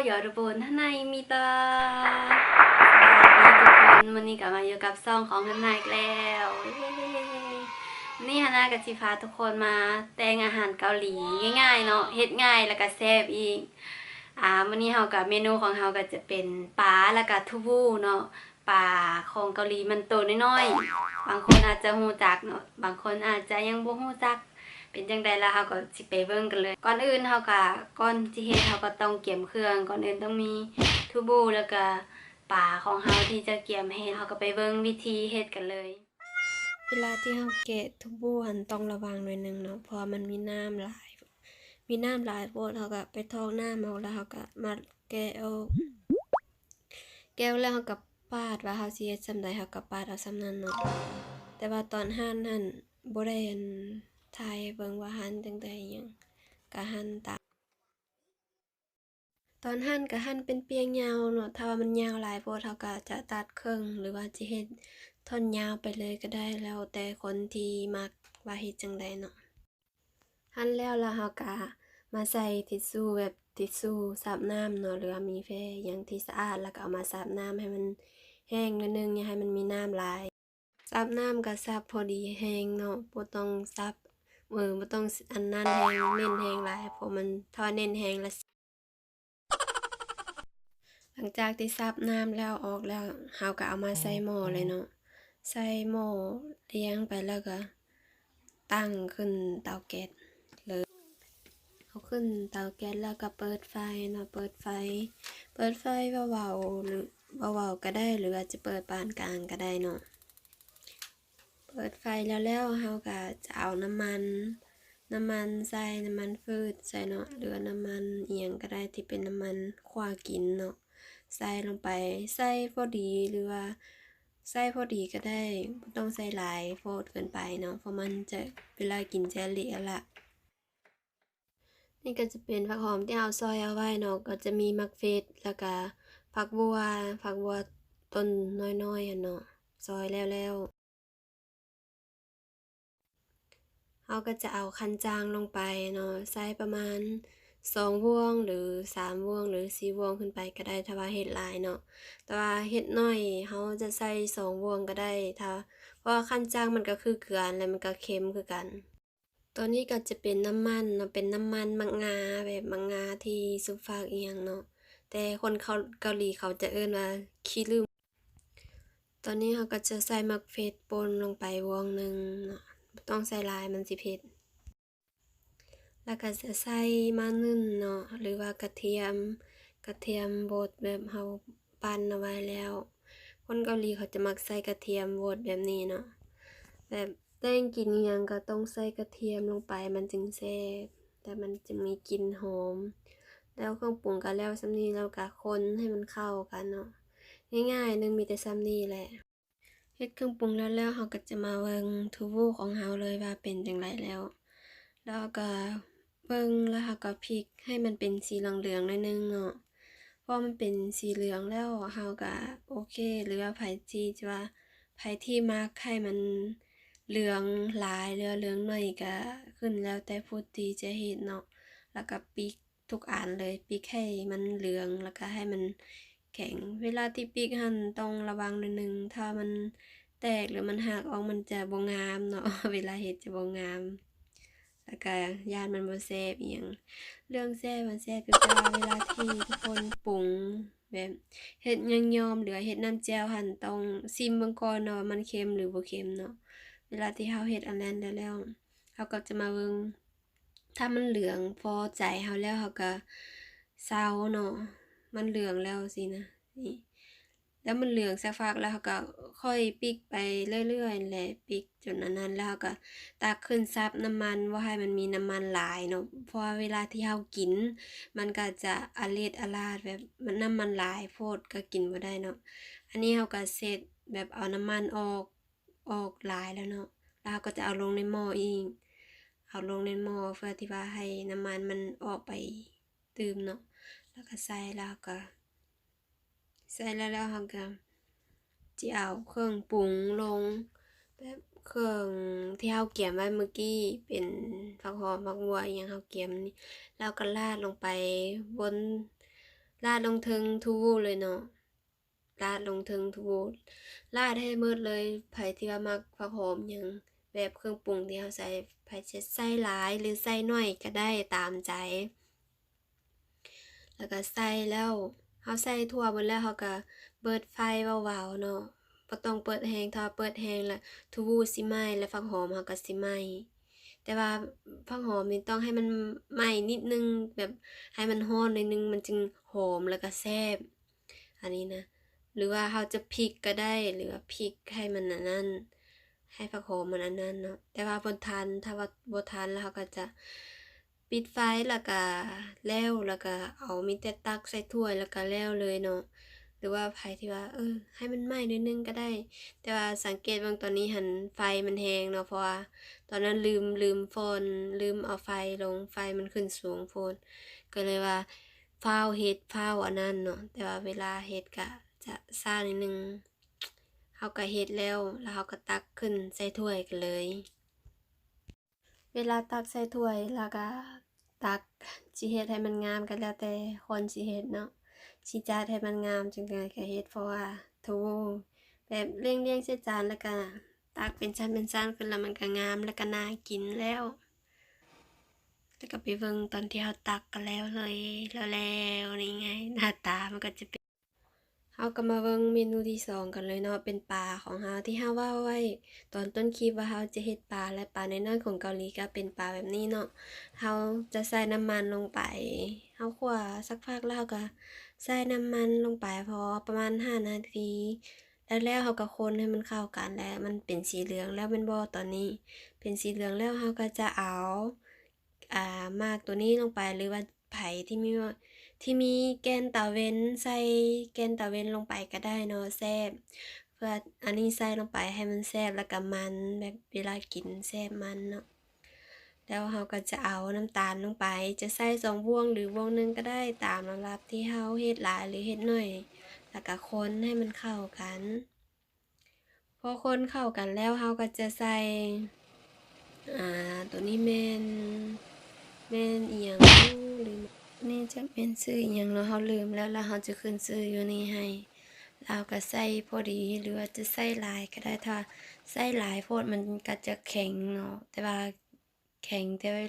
여러분, 하나입니다. ສະບາຍດີທຸກຄົນ, ມື້ນີ້ກໍມາຢູ່ກັບຊ່ອງຂອງຮັນນາອີກແລ້ວ. ເຢ້ ມື້ນີ້ຮັນນາກໍຊິພາທຸກຄົນມາແຕ່ງອາຫານເກົາຫຼີງ່າຍໆເນາະ, ເຮັດງ່າຍແລ້ວກໍແຊບອີກ. ອາ ມື້ນີ້ເຮົາກໍ ເມນູຂອງເຮົາກໍຈະເປັນປາ ແລ້ວກໍທູບູເນາະ. ປາຂອງເກົາຫຼີມັນໂຕນ້ອຍໆ, ບາງຄົນອາດຈະຮູ້ຈັກເນາະ, ບາງຄົນອາດຈະຍັງບໍ່ຮູ້ຈັກ. ເປັນຈັ່ງໃດລະ ເຮົາກໍຊິໄປເບິ່ງກັນເລີຍ. ກ່ອນອື່ນເຮົາກໍ ກ່ອນຊິເຮັດ ເຮົາກໍຕ້ອງກຽມເຄື່ອງ. ກ່ອນອື່ນຕ້ອງມີທູບູ ແລ້ວກໍປາຂອງເຮົາທີ່ຈະກຽມເຮັດ. ເຮົາກໍໄປເບິ່ງວິທີເຮັດກັນເລີຍ. ເວລາທີ່ເຮົາແກະທູບູຫັ້ນ ຕ້ອງລະວັງໜ້ອຍໜຶ່ງເນາະ, ເພາະວ່າມັນມີນ້ຳຫຼາຍ, ມີນ້ຳຫຼາຍໂພດ. ເຮົາກໍໄປຖອກນ້ຳເອົາ ແລ້ວເຮົາກໍມາແກະອອກ. ແກະອອກແລ້ວເຮົາກໍປາດ ວ່າເຮົາຊິເຮັດສ່ຳໃດ ເຮົາກໍປາດເອົາສ່ຳນັ້ນເນາະ. ແຕ່ວ່າຕອນຫັ່ນຫັ້ນ ບໍ່ໄດ້ ອັນ ຖ່າຍໃຫ້ເບິ່ງວ່າຫັ່ນຈັ່ງໃດຫຍັງ, ກໍຫັ່ນຕາມ. ຕອນຫັ່ນກໍຫັ່ນເປັນປ່ຽງຍາວເນາະ, ຖ້າວ່າມັນຍາວຫຼາຍໂພດ ເຮົາກໍຈະຕັດເຄິ່ງ ຫຼືວ່າຈະເຮັດທ່ອນຍາວໄປເລີຍກໍໄດ້, ແລ້ວແຕ່ຄົນທີ່ມັກວ່າເຮັດຈັ່ງໃດເນາະ. ຫັ່ນແລ້ວ ແລ້ວເຮົາກະມາໃສ່ທິຊຊູ ແບບທິຊຊູຊັບນ້ຳເນາະ ຫຼືວ່າມີແພຫຍັງທີ່ສະອາດ ແລ້ວກະເອົາມາຊັບນ້ຳໃຫ້ມັນແຫ້ງໜ້ອຍໜຶ່ງ, ຢ່າໃຫ້ມັນມີນ້ຳຫຼາຍ. ຊັບນ້ຳກະຊັບພໍດີແຮງເນາະ, ບໍ່ຕ້ອງຊັບ ເອີ ບໍ່ຕ້ອງອັນນັ້ນແຮງ ເນັ້ນແຮງຫຼາຍ, ເພາະມັນ ຖ້າວ່າເນັ້ນແຮງລະ ຫຼັງຈາກທີ່ຊັບນ້ຳແລ້ວອອກແລ້ວ ເຮົາກໍເອົາມາໃສ່ໝໍ້ເລີຍເນາະ, ໃສ່ໝໍ້ລຽງໄປ ແລ້ວກໍຕັ້ງຂຶ້ນເຕົາແກັສເລີຍ. ເອົາຂຶ້ນເຕົາແກັສແລ້ວກໍເປີດໄຟເນາະ, ເປີດໄຟ ເປີດໄຟເບົາໆ ຫຼື ເບົາໆກໍໄດ້ ຫຼືວ່າຈະເປີດປານກາງກໍໄດ້ເນາະ. ເປີດໄຟແລ້ວໆ ເຮົາກໍຈະເອົານ້ຳມັນ ນ້ຳມັນໃສ່ ນ້ຳມັນພືດໃສ່ເນາະ ຫຼືວ່ານ້ຳມັນອີ່ຫຍັງກໍໄດ້ທີ່ເປັນນ້ຳມັນຂົ້ວກິນເນາະ ໃສ່ລົງໄປ ໃສ່ພໍດີ ຫຼືວ່າໃສ່ພໍດີກໍໄດ້ ບໍ່ຕ້ອງໃສ່ຫຼາຍໂພດເກີນໄປເນາະ ເພາະມັນຈະ ເວລາກິນຈະເລະລະ. ນີ້ກໍຈະເປັນຜັກຫອມທີ່ເຮົາຊອຍເອົາໄວ້ເນາະ ກໍຈະມີໝາກເຟດ ແລ້ວກະຜັກບົ່ວ ຜັກບົ່ວຕົ້ນນ້ອຍໆຫັ້ນເນາະ ຊອຍແລ້ວໆ. ເຮົາກໍຈະເອົາຄັນຈາງລົງໄປເນາະ ໃສ່ປະມານສອງບ່ວງ ຫຼື ສາມບ່ວງ ຫຼື ສີ່ບ່ວງຂຶ້ນໄປກໍໄດ້ ຖ້າວ່າເຮັດຫຼາຍເນາະ ແຕ່ວ່າເຮັດໜ້ອຍເຮົາຈະໃສ່ສອງບ່ວງກໍໄດ້ ຖ້າ ເພາະວ່າຄັນຈາງມັນກໍຄືເກືອຫັ້ນແຫຼະ ມັນກໍເຄັມຄືກັນ. ຕົວນີ້ກໍຈະເປັນນ້ຳມັນເນາະ ເປັນນ້ຳມັນໝາກງາ ແບບໝາກງາທີ່ສຸບຟັກອີ່ຫຍັງເນາະ ແຕ່ຄົນເກົາ ເກົາຫຼີເຂົາຈະເອີ້ນວ່າຂີ້ລືມ. ຕອນນີ້ເຮົາກໍຈະໃສ່ໝາກເຟດປົ່ນລົງໄປບ່ວງໜຶ່ງເນາະ ບໍ່ຕ້ອງໃສ່ຫຼາຍ ມັນຊິເຜັດ. ແລ້ວກໍຈະໃສ່ມາໜຶ້ນເນາະ ຫຼືວ່າກະທຽມ ກະທຽມບົດແບບເຮົາປັ່ນເອົາໄວ້ແລ້ວ. ຄົນເກົາຫຼີເຂົາຈະມັກໃສ່ກະທຽມບົດແບບນີ້ເນາະ ແບບແຕ່ງກິນອີ່ຫຍັງກໍຕ້ອງໃສ່ກະທຽມລົງໄປ ມັນຈຶ່ງແຊບ ແຕ່ມັນຈະມີກິ່ນຫອມ. ແລ້ວເຄື່ອງປຸງກໍແລ້ວສ່ຳນີ້ ແລ້ວກໍຄົນໃຫ້ມັນເຂົ້າກັນເນາະ ງ່າຍໆໜຶ່ງ ມີແຕ່ສ່ຳນີ້ແຫຼະ. ເຮັດເຄື່ອງປຸງແລ້ວໆ ເຮົາກໍຈະມາເບິ່ງທູບູຂອງເຮົາເລີຍວ່າເປັນຈັ່ງໃດແລ້ວ. ແລ້ວເຮົາກໍເບິ່ງ ແລ້ວເຮົາກໍພິກໃຫ້ມັນເປັນສີເຫຼືອງໆໜ້ອຍໜຶ່ງເນາະ ເພາະມັນເປັນສີເຫຼືອງແລ້ວ ເຮົາກໍໂອເຄ ຫຼືວ່າໃຜທີ່ຈະວ່າ ໃຜທີ່ມັກໃຫ້ມັນເຫຼືອງຫຼາຍ ຫຼືວ່າເຫຼືອງໜ້ອຍ ກໍຂຶ້ນແລ້ວແຕ່ຜູ້ທີ່ຈະເຮັດເນາະ ແລ້ວກໍປິກ ທຸກອັນເລີຍ ປິກໃຫ້ມັນເຫຼືອງ ແລ້ວກະໃຫ້ມັນແຂງ. ເວລາທີ່ປິກຫັ້ນຕ້ອງລະວັງໜ້ອຍໜຶ່ງ ຖ້າມັນແຕກ ຫຼື ມັນຫັກອອກ ມັນຈະບໍ່ງາມເນາະ ເວລາເຮັດຈະບໍ່ງາມ ແລ້ວກະຢ້ານມັນບໍ່ແຊບອີ່ຫຍັງ. ເລື່ອງແຊບມັນແຊບຢູ່ ແຕ່ວ່າເວລາທີ່ທຸກຄົນປຸງ ແບບເຮັດຍອງໆ ຫຼືວ່າເຮັດນ້ຳແຈ່ວຫັ້ນ ຕ້ອງຊິມເບິ່ງກ່ອນເນາະວ່າມັນເຄັມ ຫຼື ບໍ່ເຄັມເນາະ. ເວລາທີ່ເຮົາເຮັດອັນນັ້ນແລ້ວໆ ເຮົາກໍຈະມາເບິ່ງ ຖ້າມັນເຫຼືອງພໍໃຈເຮົາແລ້ວ ເຮົາກໍເຊົາເນາະ ມັນເຫຼືອງແລ້ວຊີ້ນະ ນີ້ ແລ້ວມັນເຫຼືອງສັກພັກແລ້ວ ເຮົາກໍຄ່ອຍປິກໄປເລື້ອຍໆແຫຼະ ປິກຈົນອັນນັ້ນ ແລ້ວເຮົາກໍຕັກຂຶ້ນສັບນ້ຳມັນ ບໍ່ໃຫ້ມັນມີນ້ຳມັນຫຼາຍເນາະ ເພາະວ່າເວລາທີ່ເຮົາກິນ ມັນກໍຈະອາເລດອາລາດ ແບບມັນ ນ້ຳມັນຫຼາຍໂພດກໍກິນບໍ່ໄດ້ເນາະ. ອັນນີ້ເຮົາກໍເຊັດແບບເອົານ້ຳມັນອອກ ອອກຫຼາຍແລ້ວເນາະ ແລ້ວເຮົາກໍຈະເອົາລົງໃນໝໍ້ອີກ ເອົາລົງໃນໝໍ້ເພື່ອທີ່ວ່າໃຫ້ນ້ຳມັນມັນອອກໄປຕື່ມເນາະ ແລ້ວກໍໃສ່ ແລ້ວເຮົາກໍໃສ່ແລ້ວ ແລ້ວເຮົາກໍຊິເອົາເຄື່ອງປຸງລົງ ແບບເຄື່ອງທີ່ເຮົາກຽມໄວ້ມື້ກີ້ ເປັນຜັກຫອມ ຜັກບົ່ວ ອີ່ຫຍັງເຮົາກຽມນີ້ ແລ້ວກໍລາດລົງໄປບົນ ລາດລົງເທິງທູເວີເລີຍເນາະ ລາດລົງເທິງທູເວີ ລາດໃຫ້ໝົດເລີຍ. ໃຜທີ່ວ່າມັກຜັກຫອມຫຍັງ ແບບເຄື່ອງປຸງທີ່ເຮົາໃສ່ ໃຜຈະໃສ່ຫຼາຍ ຫຼື ໃສ່ໜ້ອຍກໍໄດ້ຕາມໃຈ. ແລ້ວກໍໃສ່ແລ້ວ ເຮົາໃສ່ທົ່ວໝົດແລ້ວ ເຮົາກໍເປີດໄຟເບົາໆເນາະ ບໍ່ຕ້ອງເປີດແຮງ. ຖ້າເປີດແຮງແລ້ວທູເວີຊິໄໝ້ ແລະ ຜັກຫອມເຮົາກໍຊິໄໝ້. ແຕ່ວ່າຜັກຫອມນີ້ຕ້ອງໃຫ້ມັນໄໝ້ນິດໜຶ່ງ ແບບໃຫ້ມັນຮ້ອນໜ້ອຍໜຶ່ງ ມັນຈຶ່ງຫອມ ແລ້ວກໍແຊບ ອັນນີ້ນະ. ຫຼືວ່າເຮົາຈະພິກກໍໄດ້ ຫຼືວ່າພິກໃຫ້ມັນອັນນັ້ນ ໃຫ້ຜັກຫອມມັນອັນນັ້ນເນາະ. ແຕ່ວ່າບໍ່ທັນ ຖ້າວ່າບໍ່ທັນແລ້ວ ເຮົາກໍຈະປິດໄຟ ແລ້ວກໍແລ້ວ ແລ້ວກໍເອົາ ມີແຕ່ຕັກໃສ່ຖ້ວຍ ແລ້ວກໍແລ້ວເລີຍເນາະ. ຫຼືວ່າໃຜທີ່ວ່າ ເອີ ໃຫ້ມັນໄໝ້ໜ້ອຍໜຶ່ງກໍໄດ້ ແຕ່ວ່າສັງເກດເບິ່ງຕອນນີ້ຫັ້ນ ໄຟມັນແຮງເນາະ ເພາະວ່າຕອນນັ້ນລືມ ລືມຟອນ ລືມເອົາໄຟລົງ ໄຟມັນຂຶ້ນສູງໂພດ ກໍເລີຍວ່າຟ້າວເຮັດ ຟ້າວອັນນັ້ນເນາະ. ແຕ່ວ່າເວລາເຮັດກະຈະຊ້າໜ້ອຍໜຶ່ງ. ເຮົາກະເຮັດແລ້ວ ແລ້ວເຮົາກະຕັກຂຶ້ນໃສ່ຖ້ວຍກັນເລີຍ. ເວລາຕັກໃສ່ຖ້ວຍ ແລ້ວກະຕັກ ຊິເຮັດໃຫ້ມັນງາມກໍແລ້ວແຕ່ຄົນຊິເຮັດເນາະ ຊິຈັດໃຫ້ມັນງາມຈັ່ງໃດກໍເຮັດ ເພາະວ່າໂທ້ ແບບລຽງໆໃສ່ຈານ ແລ້ວກະຕັກເປັນຊັ້ນເປັນຊັ້ນຂຶ້ນ ແລ້ວມັນກະງາມ ແລ້ວກະໜ້າກິນແລ້ວ. ແລ້ວກະໄປເບິ່ງຕອນທີ່ເຮົາຕັກກໍແລ້ວເລີຍ ແລ້ວໆ ນີ້ໄງ ໜ້າຕາມັນກໍຈະເປັນ ເຮົາກໍມາເບິ່ງເມນູທີສອງກັນເລີຍເນາະ ເປັນປາຂອງເຮົາ ທີ່ເຮົາເວົ້າໄວ້ຕອນຕົ້ນຄລິບວ່າເຮົາຈະເຮັດປາ ແລະ ປານ້ອຍໆຂອງເກົາຫຼີກໍເປັນປາແບບນີ້ເນາະ. ເຮົາຈະໃສ່ນ້ຳມັນລົງໄປ ເຮົາຂົ້ວສັກພັກແລ້ວເຮົາກໍໃສ່ນ້ຳມັນລົງໄປ ພໍປະມານຫ້ານາທີ ແລ້ວໆເຮົາກໍຄົນໃຫ້ມັນເຂົ້າກັນ ແລ້ວມັນເປັນສີເຫຼືອງແລ້ວແມ່ນບໍ່? ຕອນນີ້ເປັນສີເຫຼືອງແລ້ວ ເຮົາກໍຈະເອົາ ອ່າ ໝາກຕົວນີ້ລົງໄປ ຫຼືວ່າໃຜທີ່ມີ ທີ່ມີແກ່ນຕາເວັນ ໃສ່ແກ່ນຕາເວັນລົງໄປກໍໄດ້ເນາະ ແຊບ. ເພື່ອອັນນີ້ໃສ່ລົງໄປໃຫ້ມັນແຊບ ແລ້ວກໍມັນ ແບບເວລາກິນແຊບມັນເນາະ. ແລ້ວເຮົາກໍຈະເອົານ້ຳຕານລົງໄປ ຈະໃສ່ສອງບ່ວງ ຫຼືບ່ວງໜຶ່ງກໍໄດ້ ຕາມລຳດັບທີ່ເຮົາເຮັດຫຼາຍ ຫຼືເຮັດໜ້ອຍ ແລ້ວກໍຄົນໃຫ້ມັນເຂົ້າກັນ. ພໍຄົນເຂົ້າກັນແລ້ວ ເຮົາກໍຈະໃສ່ ອ່າ ຕົວນີ້ແມ່ນ ແມ່ນອີ່ຫຍັງ ລືມ ນີ້ຈັກແມ່ນຊື່ອີ່ຫຍັງເນາະ ເຮົາລືມແລ້ວ ແລ້ວເຮົາຈະຂຶ້ນຊື່ຢູ່ນີ້ໃຫ້. ແລ້ວເຮົາກໍໃສ່ພໍດີ ຫຼືວ່າຈະໃສ່ຫຼາຍກໍໄດ້ ຖ້າໃສ່ຫຼາຍໂພດມັນກໍຈະແຂງເນາະ ແຕ່ວ່າແຂງ ແຕ່ວ່າ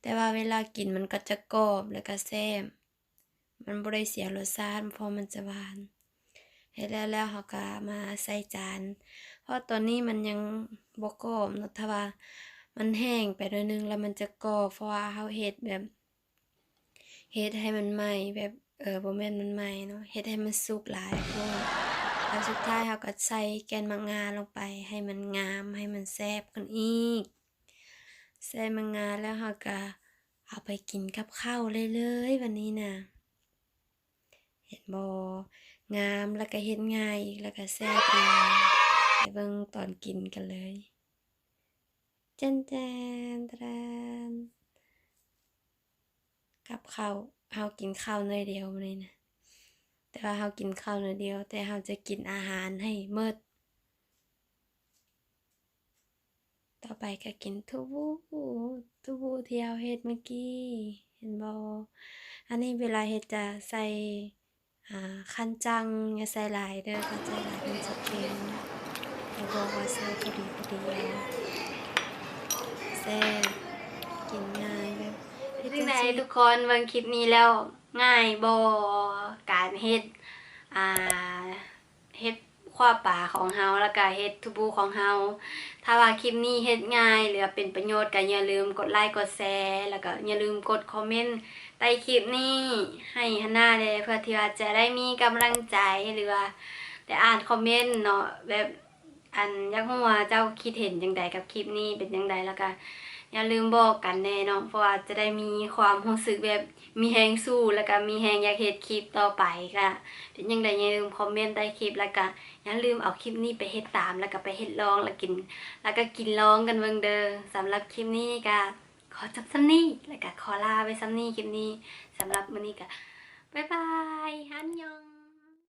ແຕ່ວ່າເວລາກິນມັນກໍຈະກອບ ແລ້ວກໍແຊບ. ມັນບໍ່ໄດ້ເສຍລົດຊາດ ເພາະມັນຈະຫວານ. ເຮັດແລ້ວແລ້ວເຮົາກໍມາໃສ່ຈານ ເພາະຕອນນີ້ມັນຍັງບໍ່ກອບເນາະ ຖ້າວ່າມັນແຫ້ງໄປໜ້ອຍໜຶ່ງແລ້ວມັນຈະກອບ ເພາະວ່າເຮົາເຮັດແບບ ເຮັດໃຫ້ມັນໄໝ້ແບບ ເອີ ບໍ່ແມ່ນມັນໄໝ້ເນາະ ເຮັດໃຫ້ມັນສຸກຫຼາຍໂພດ. ແລ້ວສຸດທ້າຍເຮົາກໍໃສ່ແກ່ນໝາກງາລົງໄປ ໃຫ້ມັນງາມ ໃຫ້ມັນແຊບຂຶ້ນອີກ. ໃສ່ໝາກງາແລ້ວເຮົາກໍ ເອົາໄປກິນກັບເຂົ້າໄດ້ເລີຍບັດນີ້ນະ ເຫັນບໍ່? ງາມ ແລ້ວກະເຮັດງ່າຍອີກ ແລ້ວກະແຊບອີກ. ໄປເບິ່ງຕອນກິນກັນເລີຍ. ແຈນແຈນ ຕະແດນ ກັບເຂົ້າ ເຮົາກິນເຂົ້າໜ້ອຍດຽວມື້ນີ້ນະ ແຕ່ວ່າເຮົາກິນເຂົ້າໜ້ອຍດຽວ ແຕ່ເຮົາຈະກິນອາຫານໃຫ້ໝົດ. ຕໍ່ໄປກໍກິນທູບູ ທູບູທີ່ເຮົາເຮັດມື້ກີ້ ເຫັນບໍ່? ອັນນີ້ເວລາເຮັດຈະໃສ່ ອ່າ ຄັນຈັງ ຢ່າໃສ່ຫຼາຍເດີ ຄັນໃສ່ຫຼາຍມັນຈະເຄັມ ແລ້ວບອກວ່າໃສ່ພໍດີໆ ແຊບ ກິນງ່າຍແບບ ເປັນຈັ່ງໃດທຸກຄົນ ເບິ່ງຄລິບນີ້ແລ້ວ ງ່າຍບໍ່ ການເຮັດ ອ່າ ເຮັດຂົ້ວປາຂອງເຮົາ ແລ້ວກະເຮັດທູບູຂອງເຮົາ. ຖ້າວ່າຄລິບນີ້ເຮັດງ່າຍ ຫຼືວ່າເປັນປະໂຫຍດ ກະຢ່າລືມກົດໄລກ໌ ກົດແຊ ແລ້ວກະຢ່າລືມກົດຄອມເມັນໃຕ້ຄລິບນີ້ໃຫ້ຫັ້ນນະເດ້ ເພື່ອທີ່ວ່າຈະໄດ້ມີກຳລັງໃຈ ຫຼືວ່າໄດ້ອ່ານຄອມເມັນເນາະ ແບບ ອັນ ຢາກຮູ້ວ່າເຈົ້າຄິດເຫັນຈັ່ງໃດກັບຄລິບນີ້ ເປັນຈັ່ງໃດ ແລ້ວກະຢ່າລືມບອກກັນແດ່ເນາະ ເພາະວ່າຈະໄດ້ມີຄວາມຮູ້ສຶກແບບມີແຮງສູ້ ແລ້ວກະມີແຮງຢາກເຮັດຄລິບຕໍ່ໄປ. ກະເປັນຈັ່ງໃດຢ່າລືມຄອມເມັນໃຕ້ຄລິບ ແລ້ວກະຢ່າລືມເອົາຄລິບນີ້ໄປເຮັດຕາມ ແລ້ວກະໄປເຮັດລອງ ແລ້ວກິນ ແລ້ວກະກິນລອງກັນເບິ່ງເດີ. ສຳລັບຄລິບນີ້ກະຂໍຈົບສ່ຳນີ້ ແລ້ວກະຂໍລາໄວ້ສ່ຳນີ້ ຄລິບນີ້. ສຳລັບມື້ນີ້ກະບາຍບາຍ ອັນຍອງ.